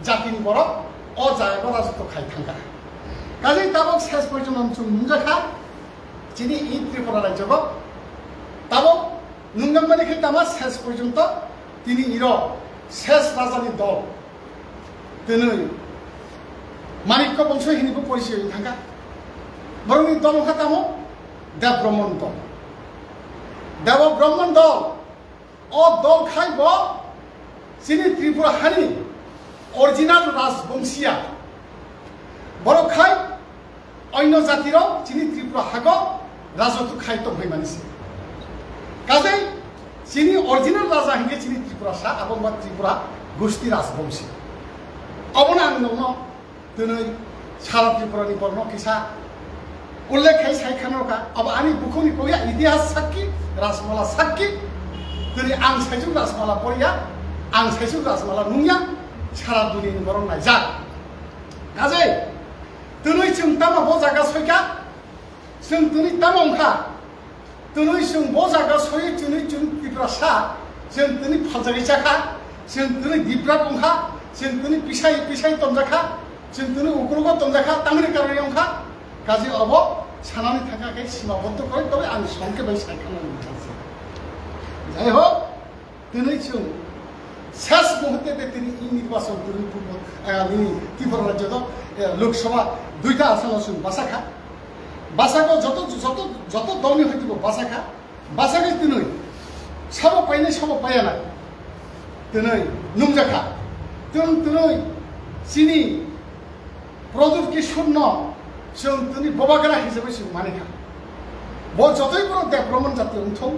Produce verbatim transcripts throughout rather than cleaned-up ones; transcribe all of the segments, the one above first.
Jatini borok o jayao rajotw khai thangkha. Kajei tabok ses porjonto chwng nungjakha, chini i Tripura rajyogo tabok nungjakmani khe tama ses porjonto tini iro ses rajani dol twnwi Manikya bongso hinwi bo porichoi wng thangkha. Borokni dol wngkha tamo Dev Brahman dol. Dev Brahman dol. O dol khai bo chini Tripura hani original rajbongsiya. Borok khai onno jatirok chini Tripura hago rajotw khai tongphai mani se. Kajei chini original raja hinkhe chini Tripura sa, abo wngkha Tripura gusti rajbongsi. Obono ang nokno twnwi sara Tripura ni borno kisa ullekh khai sai khano kha. Abo ani bukhukni kok ya, itihas sakki, rajmala sakki. Twnwi ang saisuk rajmala poriya, ang saisuk rajmala nungya, sara duniani borok naijak. Kajei twnwi chwng tamo bo jaga soika, chwng twnwi tamo wngkha. Twnwi chwng bo jaga soiwi twnwi chwng Tiprasa, chwng twnwi phaljagwi chakha, chwng twnwi diprak wngkha, chwng twnwi pisai pisai tonjakha, chwng twnwi ukrogo tonjakha, tamni karwi wngkha. Kaji obo sanani thangkha khe sima boddo kore, tobe ang songke bai sai khana nang thangsi. Jai hok, twnwi chwng ses muhurte de tini i nirbachon twnwi purbo, eh, nini Tripura rajyo do, eh, Lok Sabha duita asano chwng basa kha. Basa kha joto, joto, joto dolni hoite bo basa kha. Basa khe twnwi sabo painai sabo paiya nai. Twnwi nungjakha. Twn twnwi chini Pradyot Kishore no chwng twnwi bobagra hisabai chwng mani kha. Bo jotoi borok Dev Brahman jati wngthok,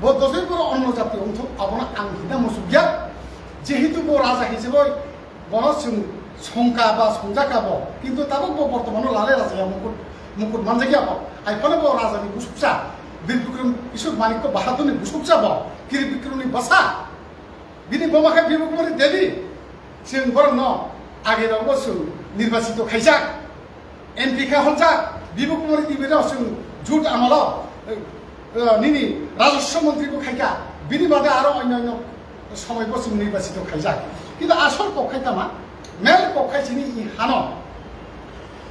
bo jotoi borok onno jati wngthok, abono ang hina musukya. Jehetu bo raja hisabai bono chwng songka ba songjaka bo, kintu tabuk bo bortomano lalai rajaya mukut, mukut manjakya bo. Ai phano bo rajani busuksa, Bir Bikram Kishore Manikya Bahadurni busuksa bo, Kir Bikramni bwsa. Bini buma khe Bibhukumari Devi. Chwng borokno age rogo chwng nirbachito khaijak. M P kha holjak, Bibhukumari Devi no chwng jut amalo, eh, eh, nini rajaswa montri bo khaikha, bini bade aro onyo onyo somoi bo chwng nirbachito khaijak. Kintu asol kok khai tama, mel kok khai chini i hano.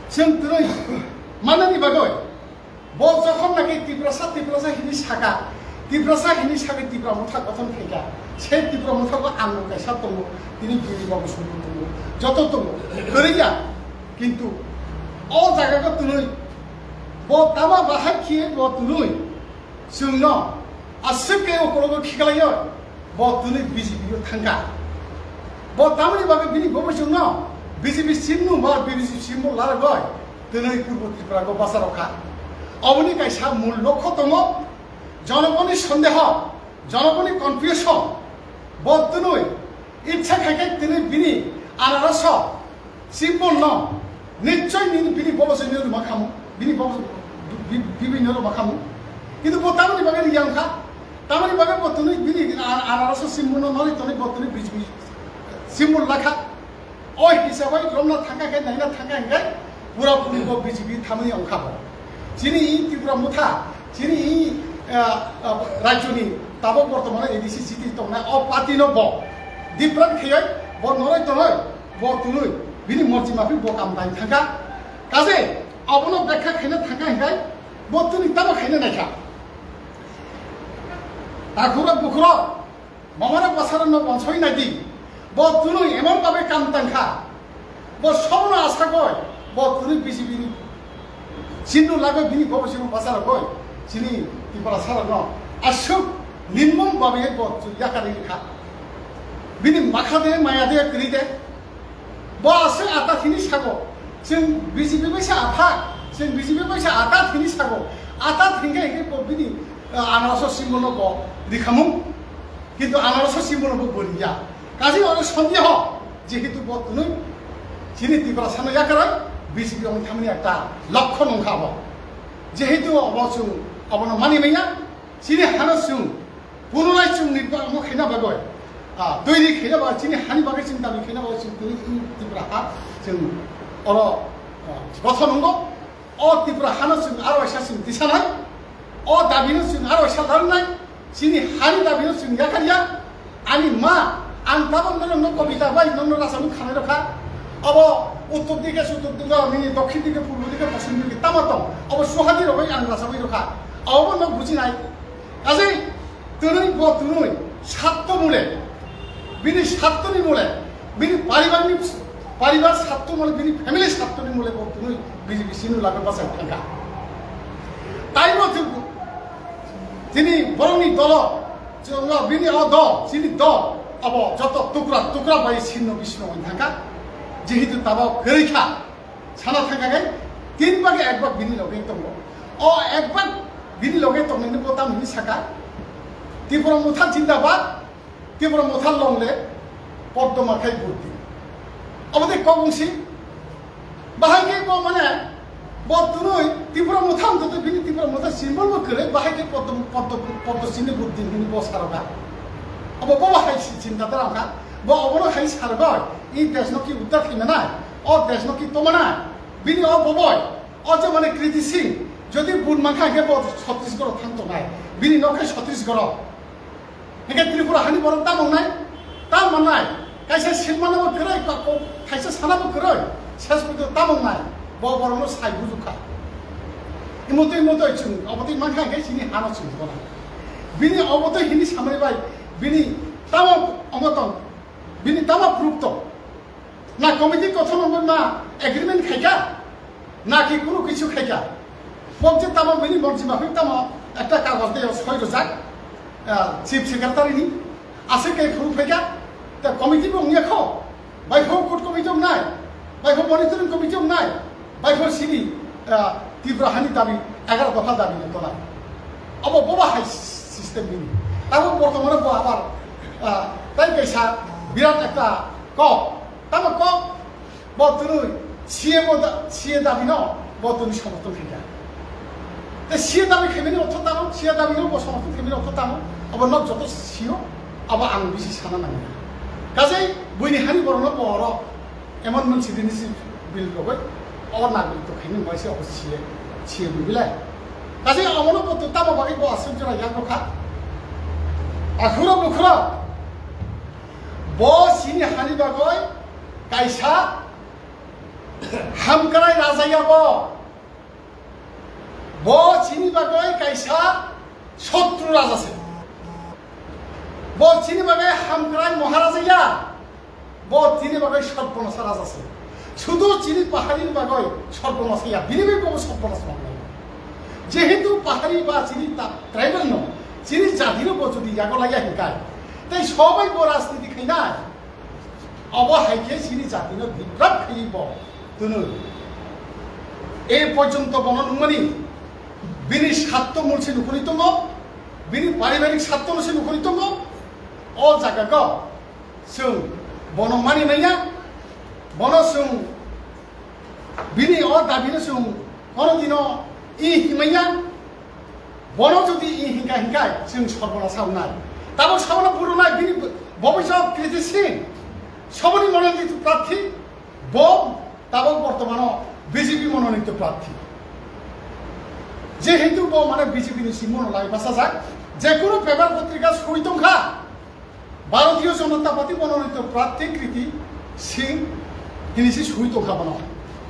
Chwng twnwi manani bagwi, bo jokhon naki Tiprasa, Tiprasa hini saka, Tiprasa hini saka Tipra Motha gothon khaikha, se Tipra Motha bo ang bo kaisa tongo, tini bini bo sumbu tongo, joto tongo, kwrwi ya. Kintu o jaga ko twnwi, bo tama bahai khiye bo twnwi, chwngno aswk khe o korogo khiklaiyo, bo twnwi B J P o thangkha. Bo tamoni bagwi bini bo chwngno B J P chimnu ba B J P chimnu laragoi twnwi Purbo Tripura go basa rokha. Oboni kaisa mul lokho tongo, jonogoni sondeho, jonogoni confusion, bo twnwi Ichha khai khe tini bini anaraso symbol no nichoi nini bini bobo se niruma khamu, bini bobo bi-, bi-, bibi niruma khamu. Kintu bo tamoni bagwi riyang kha, tamoni bagwi bo tini bini an-, anaraso symbol no nori toni bo tini B J P symbol lakha. O hisabai romna thangkha khe naina thangkha hingkhe pura puri bo B J P thamani ongkha bo. Chini i Tripura Motha, chini i, ah, ah, rajyoni tabok bortomano A D C city tongnai o party no bo different kheyoi bo noroi tonoi bo tunui bini morji maphi bo kam dai thangkha. Kaje abono bekha khaina thangkha hingkhe bo tuni tamo khaina naikha. Takhura bukhura Mamara bwsarokno bonsoi nai di. Bo tunui emon babe kam tangkha. Bo sobno asagoi. Bo tunui B J P ni sindu lagoi bini bobo simo bwsarokgoi. Chini Tiprasarokno aswk nimbum babe bo yakarwi kha. Bini makha de maya de kwrwi de. Bo aswk ata thini sago, chwng B J P bai sa athak, chwng B J P bai sa ata thini sago, ata thingkhe hingkhe bo bini, ah, anarso simbolno bo rikhamung, kintu anarso simbolno bo bo riya. Kaje oro sondeho, jehetu bo tunui chini Tiprasano yakaroi B J P ongthamani ekta lokho nongkha bo. Jehetu obo chwng obono mani manya, chini hano chwng Punorai chwng ni ba-, omo khaina bagwi, ah, toiri khaina bagwi, chini hani bagwi chwng dabi khaina bagwi chwng tini i Tripura ha chwng oro, ah, gothon wngo. O Tripura hano chwng aro waisa chwng tisanai. O dabino chwng aro waisa larwnai. Chini hani dabino chwng yakarya. Ani ma Ang tabok norokno kobita bai norokno rachani khanai rokha. Abo uttor dike suttor dike, nini dokhin dike purbo dike poschim dike tamo tong. Abo suhadi rogwi ang rachagwi rokha. Abobo nok bujinai. Kaje twnwi bo twnwi satto mule, bini sattoni mule, bini paribarni, paribar satto mule, bini family sattoni mule bo twnwi B J P sinu laga bachai thangkha. Taibo tini borokni dolo, chwngno bini o dol, chini dol, abo joto tukra tukra bai sinno bisno wng thangkha. Jehetu tabok kwrwi kha, sana thangkha khe tin bage ek bak bini loge tongo. O ek bak bini loge tongnaini bo tam hini saka, Tipra Motha jindabad, Tipra Motha longle, Poddo Markhai Buddhi. Abo tei kok wngsi, bahai khe bo mane, bo twnwi Tipra Motha wngtwi bini Tipra Motha symbol bo kwrwi, bahai khe Poddo, Poddo, Poddo Sini Buddhi hini bo saroka. Abo bo bahai si chinta dara wngkha, bo obono hai saroka, i deshno ki uddar khaimana, o deshno ki tomana, bini o boboi, o je mane Kriti Singh, jodi bun mankha khe bo Chhattisgarh thang tongnai, bini nok khe Chhattisgarh. Hingke Tripura hani borok tamo wngnai, tamo wngnai, kaisa silmano bo kwrwi, pa-, ko-, kaisa sana bo kwrwi, ses photo tamo wngnai, bo borokno sai bujuk kha. Imotwi imotwi chwng obotwi mankha hingke chini hano chwng tongna. Bini obotwi hini samani bai, bini tamo ongo tong, bini tamo proof tong. Na committee kothon wngwi ma agreement khaikha, na ki kunu kichu khaikha. Pok je tamo bini morji ba hoi tamo ekta kagoj de soi rojak, ah, chief secretary ni, ase ke phuru phaikha, ta committee bo wngya kho, bai pho court committee wngnai, bai pho monitoring committee wngnai, bai pho sini, ah, Tripura hani dabi, egaro dopha dabi ni tonai. Abo boba hai system bini. Tamo bortomane bo abar, ah, tai kaisa birat ekta kok. Tamo kok bo twnwi C A bo da, C A dabi no bo twnwi somorthon khaikha. Te C A dabi khaimani ortho tamo, C A dabi no bo somorthon khaimani ortho tamo, abo nok joto sio, abo ang bisi sana nangya. Kajai buini hani borokno bo oro amendment citizenship bill rogwi o nagrik to khaimani bai se abo C A, C A bill bilai. Kajai abono bo tamo bagwi bo aswk jora yak rokha. Akhuro bukhuro bo sini hani bagwi kaisa hamkrai raja ya bo. Bo chini bagwi kaisa sotru raja se. Bo chini bagwi hamkrai maharaja ya. Bo chini bagwi sotponasa raja se. Sudu chini pahari ni bagwi sotponasa ya. Bini bagwi bo sotponasa mangnai. Jehetu pahari ba chini ta-, tribal no, chini jati no bo jodi yago laiya hinkai. Tei sobai bo rajniti khainai. Obo hai khe chini jatino biprap khaiwi bo twnwi. E porjonto bono nungmani, bini satto mulsi nukhuni tongo, bini paribarik satto mulsi nukhuni tongo. O jaga go chwng bono mani manya, bono chwng bini o dabino chwng kono dino i himaya, bono jodi i hinka hinka chwng sorbonasa wngnai. Tabok sabono purunai bini bobisok Kriti Singh, soboni mononito prarthi, bo tabok bortomano B J P mononito prarthi. Jehetu bo mane B J P ni simono lai bachajak, je kunu paper potrika soi tongkha, Bharatiya Janata Party mononito prarthi Kriti Singh hini si sui tongkha bono.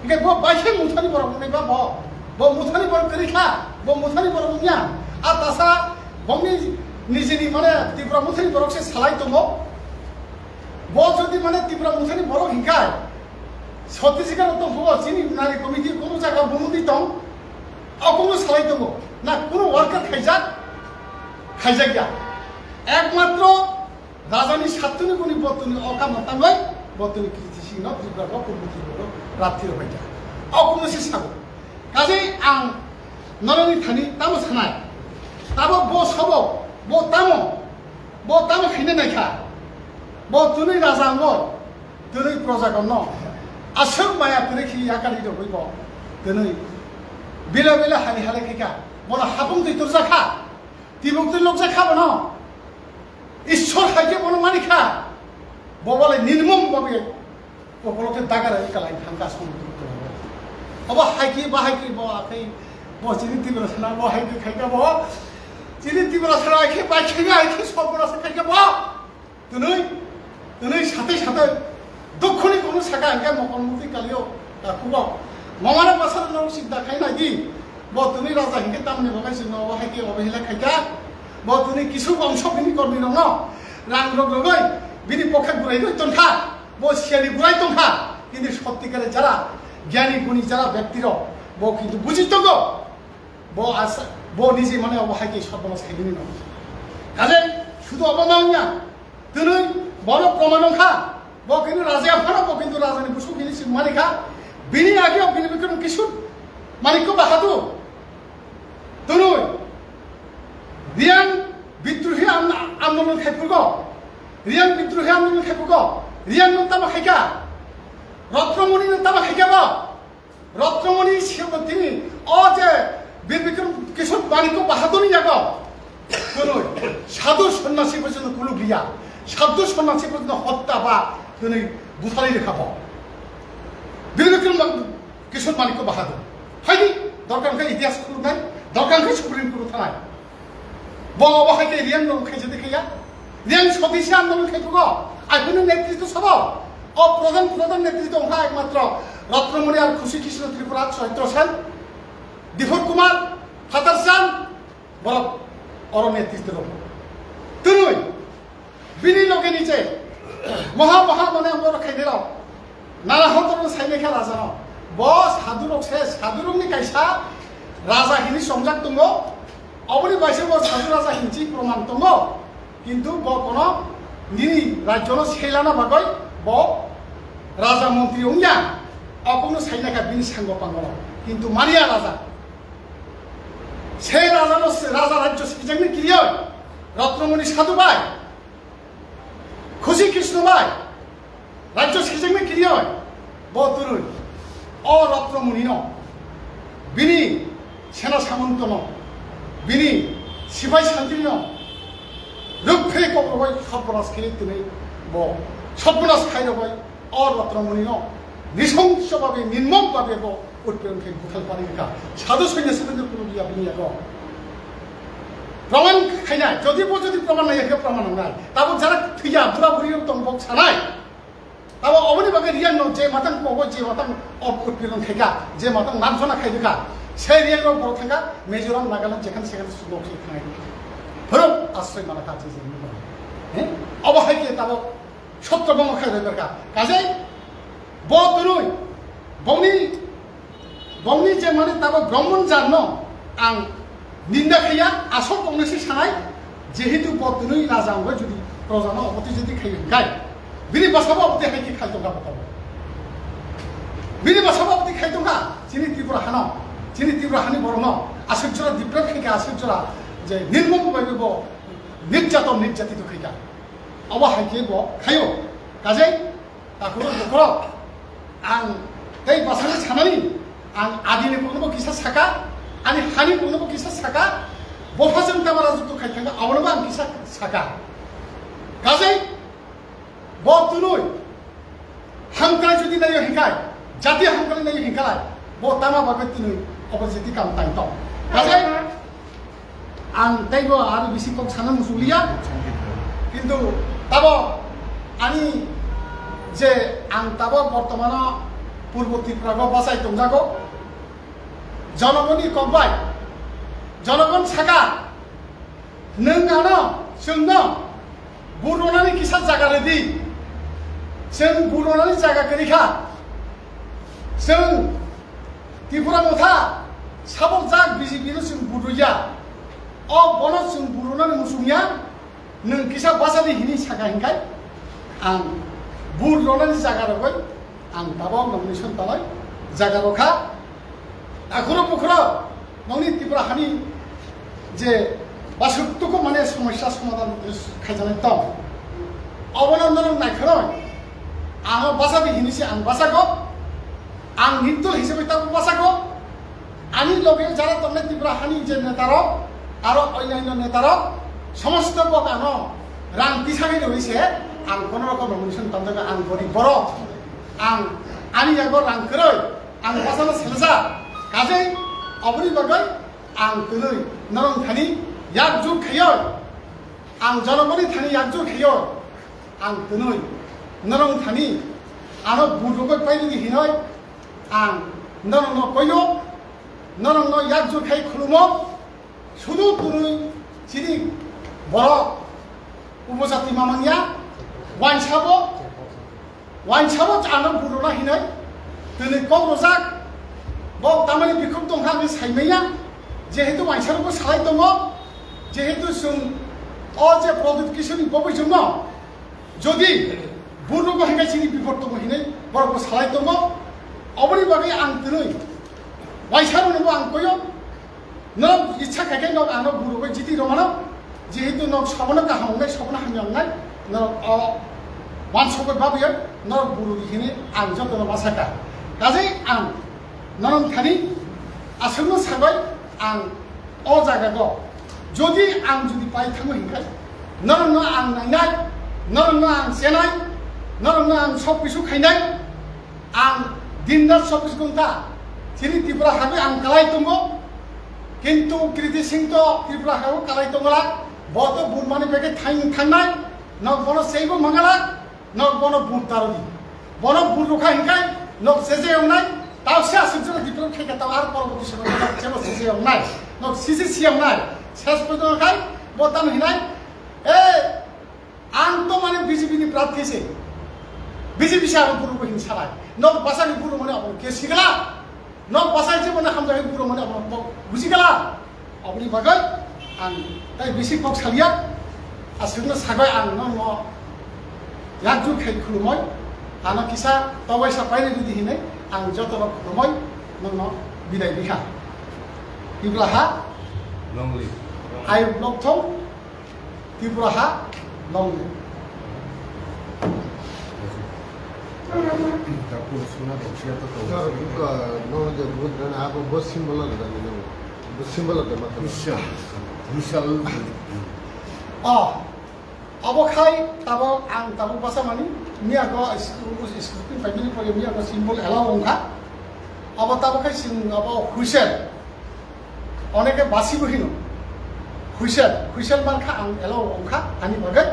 Hingke bo baikhe muthani borok wngnai ba bo, bo muthani borok kwrwi kha, bo muthani borok wngya. A tasa bongni nijini mane Tripura muthani borok se salai tongo. Bo jodi mane Tripura muthani borok hinkai Chhattisgarh tong phubo chini nari committee kunu jaga bumudi tong, a kunu salai tongo. Na kunu worker khaijak, khaijak ya. Ekmatro Rajani sattuni guni botuni o kamo tangwi botuni Kriti Singh no Tripura bo Purbo Tripura bo prarthi rok paikha. O kunu si sago. Kajai ang norokni thani tamo sanai. Tamo bo sobo, bo tamo, bo tamo khaina naikha. Bo twnwi raja ango, twnwi proja gonno. Aswk maya kwrwi khi yakari rogwi bo twnwi bila bila hali hali khaikha. Bono hapung twi turjakha. Tibuk twi lokjakha bono. Ishwar hai khe bono mani kha. Bo bole nirmom bhabe kokolo khe dagara kalai thangkha aswk. Obo hai khe, bo hai khe, bo akhai, bo chini Tiprasana, bo hai khe khaikha bo. Chini Tiprasana hai khe, bai khe, hai khe, sobrasa khaikha bo. Twnwi Twnwi satwi satwi dukhuni kono saka hwnkhe mokol mukti kalio takhugo. Momano bwsarokno sikda khai nai di. Bo twnwi raja hwnkhe tamni bagwi chwngno obo hai khe obo hila khaikha. Bo twnwi kisu bongso bini kormirokno rang rok rwgwi bini pokhe guraigwi tongkha. Bo siyani gurai tongkha. Kintu sotti kare jara gyani guni jara byaktiro bo kintu buji tongo. Bo asa, bo niji mane obo hai khe sorbonas khaimani no. Kaje sudu obo ma wngya. Twnwi bono proman wngkha. Bo kintu raja phano bo kintu rajani busuk hini sing mani kha. Bini age bini bikrum kisu mani ko bahadu. Twnwi Riang bidrohi an-, andolon khaiphugo. Riang bidrohi andolon khaiphugo. Riang no tama khaika. Rotnomoni no tama khaika bo. Rotnomoni siyokno tini o je Bir Bikram Kishore Manikya Bahadurni yago twnwi sadhu sonnasi porjonto kulubriya, sadhu sonnasi porjonto hotta ba twnwi butharwi rwkha bo. Bir Bikram Kishore Manikya Bahadur. Phaidi, dorkar khe itihas khulumnai, dorkar khe Supreme Court thanai. Bo obo hai khe Riang no khai jadi khaya. Riang sodisi andolon khai phugo. Aphuru netritw sabo. O prodhan prodhan netritw wngkha ekmatro Ratnamoni ar Khushi Krishna Tripura, Chaitro Sen, Dipur Kumar, Phatar Chan, borok oro netritw rw. Twnwi bini loge ni je moha moha mane ang borok khainai rok. Nana hotorno sainai kha rajano. Bo sadhurok se, sadhurokni kaisa raja hini chongjak tongo. Oboni baisa bo sadhu raja hinwi proman tongo. Kintu bo kono nini rajyono selana bagwi bo raja montri wngya. Okono sainai kha bini sango pangoro. Kintu manya raja. Se rajano, raja rajyo sejangni kiriyoi. Ratnamoni sadhu bai. Khushi Krishna bai, rajyo sejangni kiriyoi, bo twnwi o Ratnamoni no, bini sena samanto no, bini sipai santri no, rukphe kokrogoi sorbonas khe twnwi bo sorbonas khairogoi o Ratnamoni no, nisongso babe, nirmom babe bo Utpil khe buthal pari kha. Sadhu sanya sibendra kunu biya bini yago. Praman khaina, jodi bo jodi praman nai khe praman nangnai. Tabo jara thwiya bura buri rok tong bok sanai. Tabo oboni bagwi Riang no je matang kogo je matang ob utpil khai kha, je matang namsana khai kha. Se Riang rok borok thangkha Mizoram, Nagaland, jekhane sekhane sudok se thangai. Borok asroi mana kha je je. He? Obo hai khe tabo Sotro bongno khai roi berka. Kajai bo twnwi bongni, bongni je mane tabo Brahman jarno ang ninda khaiya, asol bongni se sanai, jehetu bo twnwi raja wngwi jodi projano oboti jodi khai hwnkai, bini bwsabo oboti hai khe khai tongkha bo tabo. Bini bwsabo oboti khai tongkha, chini Tripura hano, chini Tripura hani borokno aswk jora deprive khai kha, aswk jora je nirmom bai bo nirjaton nirjatito khai kha. Obo hai khe bo khaio. Kajai, takhuk bukhuk, ang tei bwsani sanani, ang adini kokno bo kisa saka, ani hani kokno bo kisa saka, bopha chwng tama rajotw khai thangkha, abono bo ang kisa saka. Kajai, bo twnwi hamkrai jodi naio hinkai, jati hamkrai naio hinkalai, bo tama bagwi twnwi obo jati kam tang tong. Kajai, ang teibo aro bisi kok sana musuliya, kintu tabo ani je ang tabo bortomano Purbo Tripura go bachai tongjago, jonogoni kok bai, jonogon saka, nwng ano chwngno bur ronani kisa jaga rwdi, chwng bur ronani jaga kwrwi kha, chwng Tripura Motha sabok jak B J P no chwng bur rwya. O bono chwng bur rwnani muchungya, nwng kisa bachadi hini saka hinkai ang bur rwnani jaga rwgwi ang tabok nomination tanai jaga rwkha. Akhoro bukhoro nongni Tripura hani je basuk tuku mane somosya somadhan khaijaknai tong. Obono norok naikhe rw, ang bachadi hini se ang bachago, ang nirtul hisabe tabuk bachago, ani loge jara tongnai Tripura hani je netarok, aro onyanyo netarok, somosto bok ano rang tisagwi rwi se ang kono rokom nomination tanjago, ang gorib borok, ang ani yago rang kwrwi, ang bachano selsa, kajai oboni bagwi ang twnwi norok thani yakjut khaiyo, ang jonogoni thani yakjut khaiyo, ang twnwi Norok thani ano burugoi pairidi hinoi ang norokno koyo, norokno yakjur khai khulumo, sudu tunui chini borok upojati mamangya, wansabo, wansabo ano buruna hinoi tini kok rojak, bo tamani bikhuk tongkha ang saimaya, jehetu wansarokbo salai tongo, jehetu chwng o je Pradyut Kishorni boboi chwngno Jodi burno bo hingai chini bipod tongo hinwi borok bo salai tongo. Oboni bagwi ang twnwi waisa rwnwi bo ang koyo. Nok ichha khai khe nok ano burno bo jiti romano. Jehetu nok sobono kaham wngnai, sobono hamya wngnai. Nok o wansokoi babwi nok burno hinwi ang jotono ma saka. Kajai ang norok thani aswkno sabai ang o jaga go. Jodi ang jodi pai thango hinkhai, norokno ang nainai, norokno ang chenai, norokno ang sob kisu khainai, ang din rat sob kisu kongta. Chini Tripura hagwi ang kalai tongo, kintu Kriti Singh to Tripura hagwi kalai tongla, bo to burmani beke thain thangnai, nok bono seibo mangala, Nok bono bur tarodi. Bono bur rokha hinkhai nok jeje wngnai. Tausi aswk jora diplo khe khe tau ar poroboti somoy nok jebo jeje wngnai. Nok sisi si wngnai. Ses porjonto khai bo tamo hinai. E ang to mane B J P ni prarthi se. B J P se aro bur rokha hin salai. Nok basa ni bur mane abo ke sigla. Nok bwsai je mane hamjakgwi buro mane abono tok buji gala. Aboni bagwi ang tai bisi kok salia. Aswkno sagwi ang nokno yakjur khai khulumoi. Ano kisa tobaisa painai rwdi hinwi ang jotono khulumoi nokno bidai bikha. Ibla ha Long live. Ayuk nokthong. Tripura ha long live. Tapu suna rok siya to to. Sir, buka, no, je, buka, abo, bo symbol ada ni, no. Bo symbol ada mata. Vishal. Vishal. Oh, abo khai tabo ang tabo basa mani miya ko school, school pin family pore miya ko symbol allow ongkha. Abo tabo khai sing abo whistle. Oneke basibo hino. Huisel, huisel markha ang elo ongkha, ani bagwi.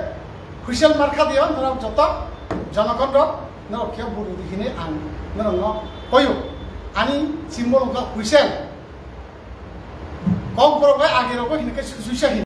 Huisel markha dio norok joto jonogon rok, norok khe buru di hini ang norokno hoyo. Ani symbol ongkha huisel. Kok borok bai age rogo hini khe susuisa hino.